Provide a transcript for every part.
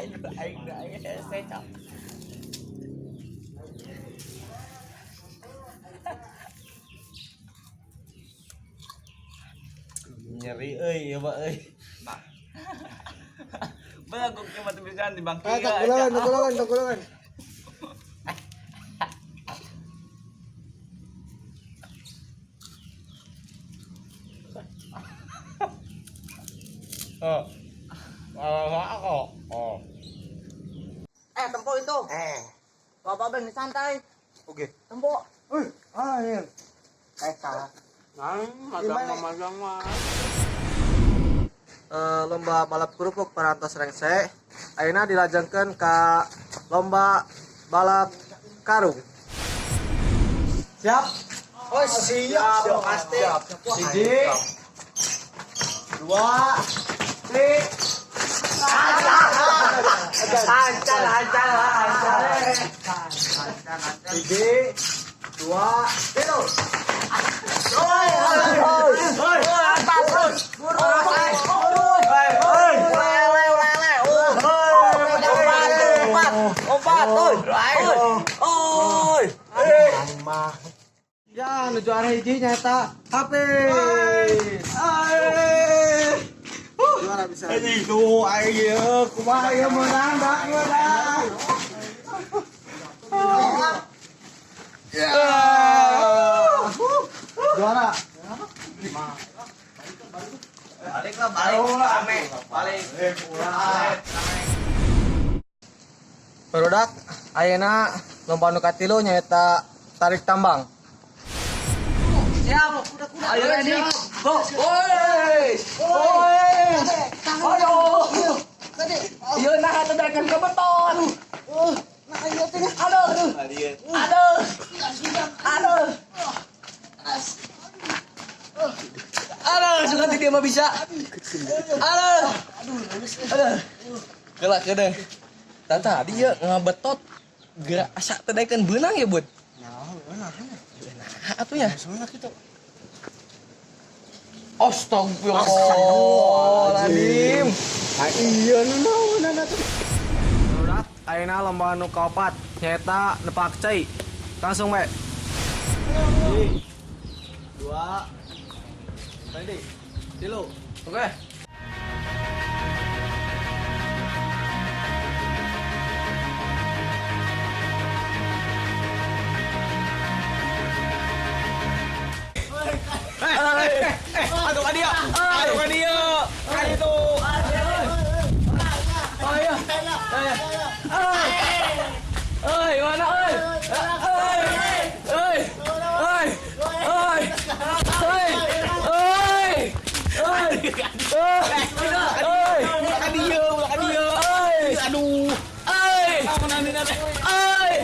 Aing aing aing hese, Cok. Nyeri euy ieu mah euy. Belagok cuma pisan di bangki. Ah, tanggulangan, tanggulangan, tanggulangan. Oh. Oh, aku. Oh. Eh, tempo itu. Eh. Bapak ben santai. Oke. Tempo. Uy, ah, iya. Eh, salah. Nah, madang mah. Lomba balap kerupuk parantos rengse ayeuna dilajengkeun ka lomba balap karung. Siap? Oh, siap, siap, pasti. Hiji, dua, tiga. Ancal, ancal, ancal. Hiji, dua, tilu. Oi, oi, oi, atas, oi, lele, lele, empat, empat, oi, oi, oi. Ya, nu juara hiji nyaeta Hafiz. Juara bisa. Anjing tuh aing ieu kumaha ieu meunang dak meunang. Ya. Juara. Balik lah, balik, rame, balik. Barudak ayeuna lomba nu katilu nyaeta tarik tambang. Siap, ayo ready, go, oi, oi, aduh, iya nah atuh daekeun ke beton. Aduh, aduh, aduh, aduh, suka dia mah bisa. Aduh, aduh, Gelak kedeung. Tah tadi ya ngabetot gerak asa teu daekeun beunang ya, Bud. Nah, nah, Nah, atuh ya. soalnya kitu. Astagfirullahaladzim. Ah, iya nu naon atuh. Barudak ayeuna lomba nu kaopat nyaeta nepak cai. Langsung we. Hiji, dua, ready, tilu. Oke. Aduh ka dia. Aduh ka dia. Kan itu. Oh iya. Oi, mana oi? Oi. Oi. Oi. Oi. Oi. Oi. Oi. Oi. Ulah ka dieu, ulah ka dieu. Oi. Aduh. Oi. Oi.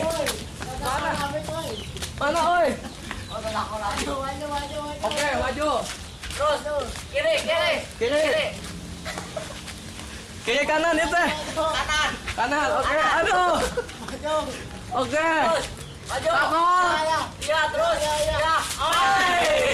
Mana oi? Oke, maju. Terus, kiri, kiri, Kiri. Kiri kanan ya teh. kanan, Kanan, oke. Aduh. Oke. terus, maju. Takut. Iya, terus, ya. Oi.